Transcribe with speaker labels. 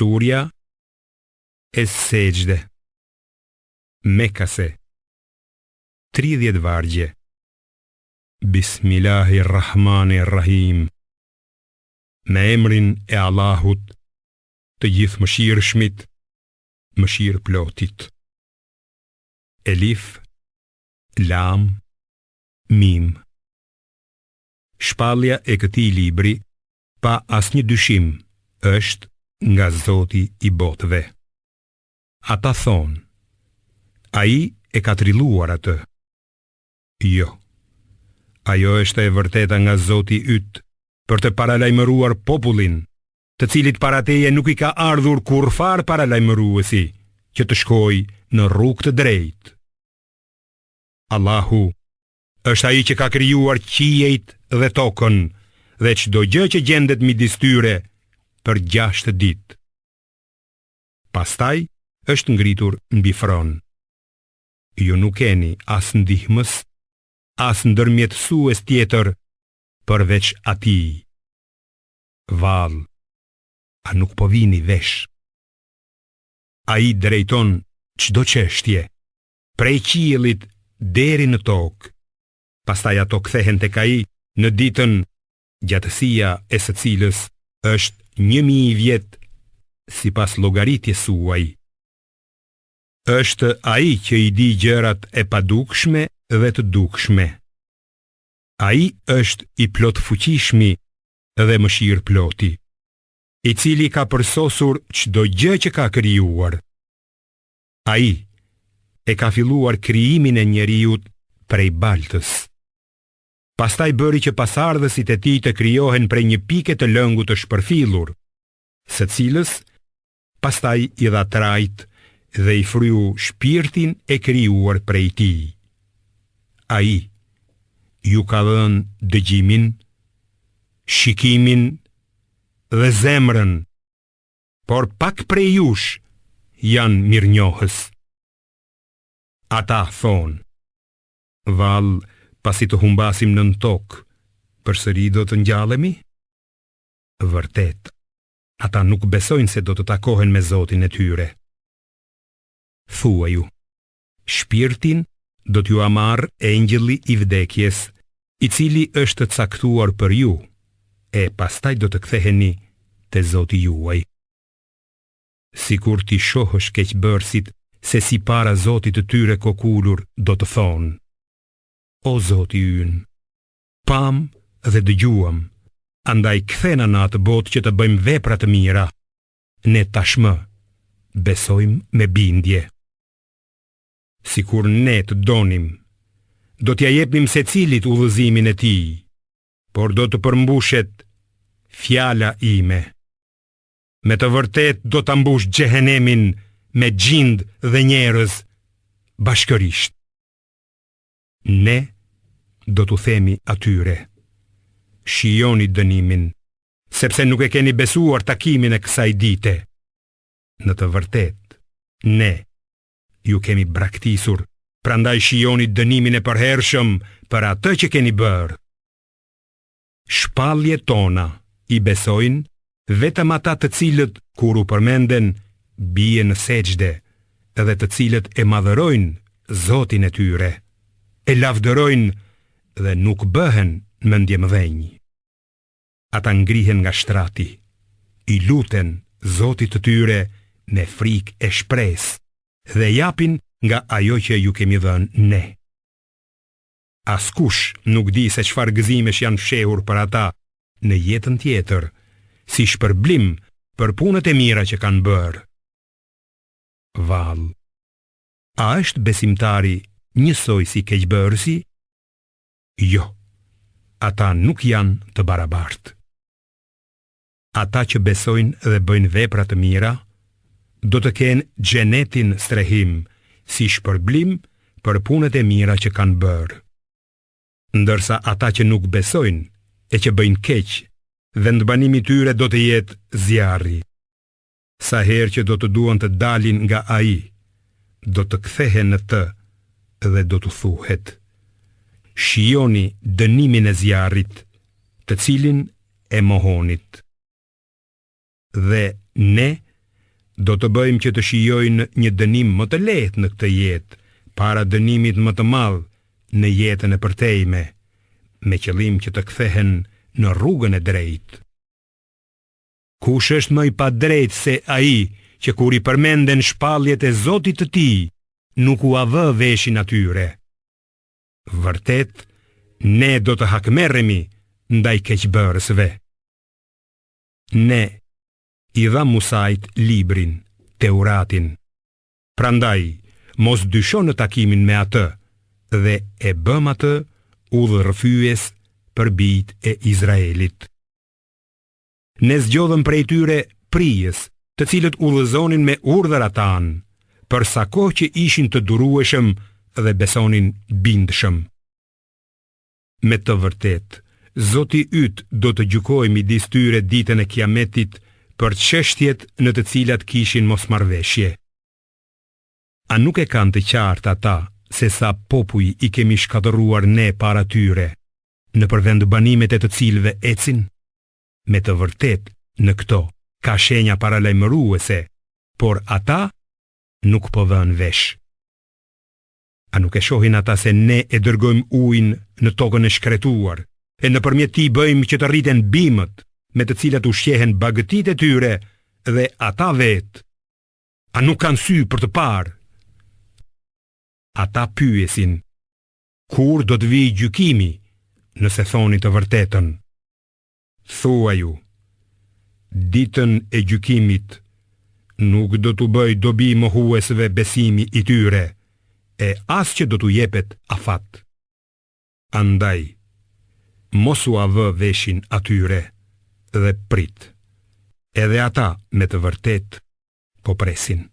Speaker 1: Surja Es-Sexhde Mekase 30 vargje Bismillahirrahmanirrahim Me emrin e Allahut të Gjithëmëshirshmit Mëshirëplotit Elif Lam Mim Shpallja e këtij libri pa asnjë dyshim është nga Zoti i botëve. Ata thonë, ai e ka trilluar atë. Jo, ajo është e vërteta nga Zoti yt për të paralajmëruar popullin, të cilit para teje nuk i ka ardhur kurrfarë paralajmëruesi që të shkojë në rrugë të drejtë. Allahu është ai që ka krijuar qiejt dhe tokën dhe çdo gjë që gjendet midis tyre për gjashtë ditë. Pastaj është ngritur mbi fron. Ju nuk keni as ndihmës, as ndërmjetësues tjetër përveç atij. Vallë, a nuk po vini vesh? Ai drejton çdo çështje, prej qiellit deri në tokë, pastaj ato kthehen tek ai në ditën gjatësia e së cilës është 1000 vjet sipas llogaritjes suaj. Është ai që i di gjërat e padukshme dhe të dukshme. Ai është i plotfuqishmi dhe mëshirëploti, i cili ka përsosur çdo gjë që ka krijuar. Ai e ka filluar krijimin e njeriut prej baltës. Pastaj bëri që pasardhësit e tij të krijohen prej një pike të lëngut të shpërfillur, së cilës pastaj i dha trajtë dhe i fryu shpirtin e krijuar prej tij. Ai ju ka dhënë dëgjimin, shikimin dhe zemrën, por pak prej jush janë mirënjohës. Ata thonë, vallë pasi të humbasim nën tokë, përsëri do të ngjallemi? Vërtet, ata nuk besojnë se do të takohen me Zotin e tyre. Thuaju, shpirtin do t'jua marrë engjëlli i vdekjes, i cili është caktuar për ju, e pastaj do të ktheheni te Zoti juaj. Sikur t'i shohësh keqbërësit se si para Zotit të tyre kokulur do të thonë, O Zoti ynë, pamë dhe dëgjuam, andaj kthena në atë botë që të bëjmë vepra të mira, ne tashmë besojmë me bindje. Sikur ne të donim, do t'ia jepnim secilit udhëzimin e tij, por do të përmbushet fjala ime. Me të vërtetë do ta mbush xhehenemin me xhindë dhe njerëz bashkërisht. Ne do t'u themi atyre, shijoni dënimin, sepse nuk e keni besuar takimin e kësaj dite. Në të vërtetë, ne ju kemi braktisur, prandaj shijoni dënimin e përhershëm për atë që keni bërë. Shpalljet tona i besojnë vetëm ata të cilët kur u përmenden bien në sexhde dhe të cilët e madhërojnë Zotin e tyre, e lavdërojnë dhe nuk bëhen mendjemëdhenj. Ata ngrihen nga shtrati, i luten Zotit të tyre me frikë e shpresë dhe japin nga ajo që ju kemi dhënë ne. Askush nuk di se çfarë gëzimesh janë fshehur për ata në jetën tjetër, si shpërblim për punët e mira që kanë bërë. Vallë, a është besimtari njësoj si keqbërësi? Jo, ata nuk janë të barabartë. Ata që besojnë dhe bëjnë vepra të mira, do të kenë xhenetin strehim si shpërblim për punët e mira që kanë bërë. Ndërsa ata që nuk besojnë e që bëjnë keq, vendbanimi i tyre do të jetë zjarri. Sa herë që do të duan të dalin nga ai, do të kthehen në të dhe do t'u thuhet: Shijoni dënimin e zjarrit, të cilin e mohonit. Dhe ne Do të bëjmë që të shijojnë një dënim më të lehtë në këtë jetë, para dënimit më të madh në jetën e përtejme, me qëllim që të kthehen në rrugën e drejtë. Kush është më i padrejtë se ai që kur i përmenden shpalljet e Zotit të tij, nuk ua vë veshin atyre? Vërtet, ne do të hakmerremi ndaj keqbërësve. Ne i dhamë Musait librin, Teuratin. Prandaj, mos dysho në takimin me atë dhe e bëmë atë udhërrëfyes për bijtë e Izraelit. Ne zgjodhëm prej tyre prijës, të cilët udhëzonin me urdhërat tanë, për sa kohë që ishin të durueshëm dhe besonin bindshëm. Me të vërtetë, Zoti yt do të gjykojë midis tyre ditën e Kiametit për çështjet në të cilat kishin mosmarrëveshje. A nuk e kanë të qartë ata se sa popuj i kemi shkatërruar ne para tyre, nëpër vendbanimet e të cilëve ecin? Me të vërtetë në këto ka shenja paralajmëruese, por ata nuk po vënë vesh. A nuk e shohin ata se ne e dërgojmë ujin në tokën e shkretuar, e nëpërmjet tij bëjmë që të rriten bimët, me të cilat ushqehen bagëtitë e tyre dhe ata vetë. A nuk kanë sy për të parë? Ata pyesin, kur do të vijë gjykimi, nëse thoni të vërtetën? Thuaju, ditën e gjykimit nuk do t'u bëjë dobi mohuesve besimi i tyre, e as që do t'u jepet afat. Andaj, mos ua vë veshin atyre dhe prit, edhe ata me të vërtetë po presin.